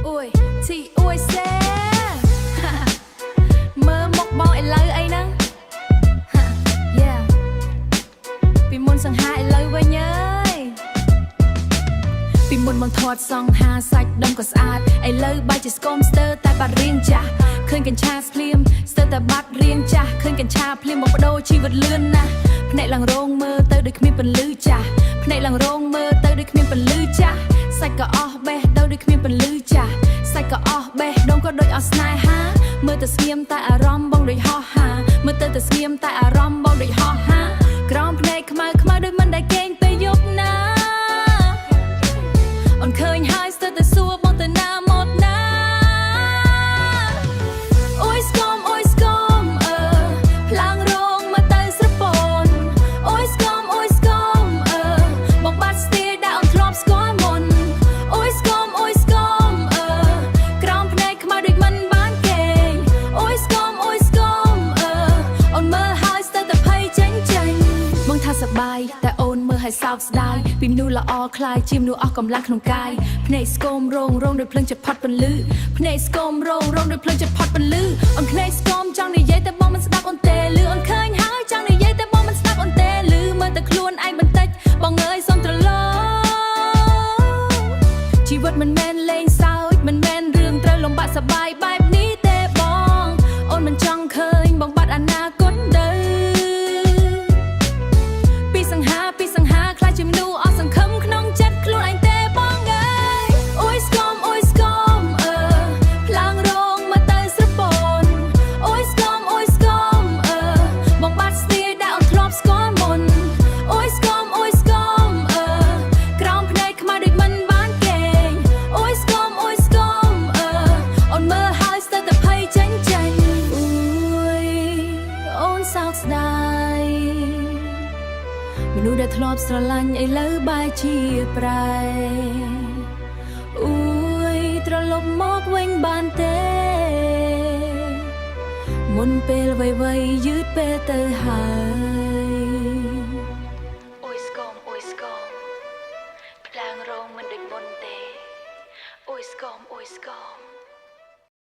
អួយទីអួយសេមើលមុខបងឥឡូវអីហ្នឹង Yeah ពីមុនសង្ហាឥឡូវវិញអើយពីមុនបងធាត់សង្ហាសាច់ដុំក៏ស្អាតឥឡូវបែរជាស្គមស្ទើរតែបាត់រៀងចាស់ឃើញកញ្ឆាស្ភ្លាមស្ទើរតែបាត់រៀងចាស់ឃើញកញ្ឆាភ្លាមមកបដូរជីវិតលឿនណាស់ភ្នែកឡើងរងមើលទៅដូចគ្មានពន្លឺចាស់ភ្នែកឡើងរងមើលទៅដូចគ្មានពន្លឺចាស់សាច់ក៏អស់បេះទៅដូចគ្មានពន្លឺចាស់សាច់ក៏អស់បេះដូងក៏ដូចអស់ស្នេហាមើលទៅស្ងៀមតែអារម្មណ៍បងដូចហោះហាមើលទៅតែស្ងៀមតែអារម្មណ៍បងដូចហោះហាក្រោមភ្នែកខ្មៅខ្មៅដូចមិនដែលគេងពេលយប់ណា អូនឃើញហើយស្ទើរតែសួរបងទៅណាមកណាអូយស្គមអូយស្គមអឺផ្លាំងរងមកទៅស្រពោនអូយស្គមអូយស្គមអឺបងបាត់ស្ទាយដែលអូនធ្លាប់ស្គាល់មុនអូយស្គមអូយស្គមអឺក្រោមភ្នែកខ្មៅដូចមិនបានគេងអូយស្គមអូយស្គមអឺអូនមើលហើយស្ទើរតែភ័យចេញចេញបងថាសប្បាយតែអូនមើលឲ្យសោកស្ដាយពីមនុស្សល្អក្លាយជាមនុស្សអស់កម្លាំងក្នុងកាយភ្នែកស្គមរងរងដូចភ្លើងចិត្តផុតពន្លឺភ្នែកស្គមរងរងដូចភ្លើងចិត្តផុតពន្លឺអូនភ្នែកស្គមចង់និយាយតែបងមិនស្ដាប់អូនទេលឺអូនឃើញហើយចង់និយាយតែបងមិនស្ដាប់អូនទេលឺមើលតែខ្លួនឯងបន្តិចបងអើយសូមត្រឡប់ជីវិតមិនមែនលេងសើចមិនមែនរឿងត្រូវលំបាកសប្បាយបែបនេះទេបងអូនមិនចង់ឃើញបងបាត់អនាគតទៅ ពីសង្ហាពីសង្ហាក្លាយជាមនុស្សអស់សង្ឃឹមក្នុងចិត្តខ្លួនឯងទេបងអើយអូយស្គមអូយស្គមអឺផ្លាំងរងមកទៅស្រពោនអូយស្គមអូយស្គមអឺបងបាត់ស្ទាយដែលអូនធ្លាប់ស្គាល់មុនអូយស្គមអូយស្គមអឺក្រោមភ្នែកខ្មៅដូចមិនបានគេងអូយស្គមអូយស្គមអឺអូនមើលហើយស្ទើរតែភ័យចេញចេញអូយអូនសោកស្ដាយ មនុស្សដែលធ្លាប់ស្រឡាញ់ឥឡូវបែរជាប្រែអួយត្រឡប់មកវិញបានទេ មុនពេលវ័យវ័យយឺតពេលទៅហើយ។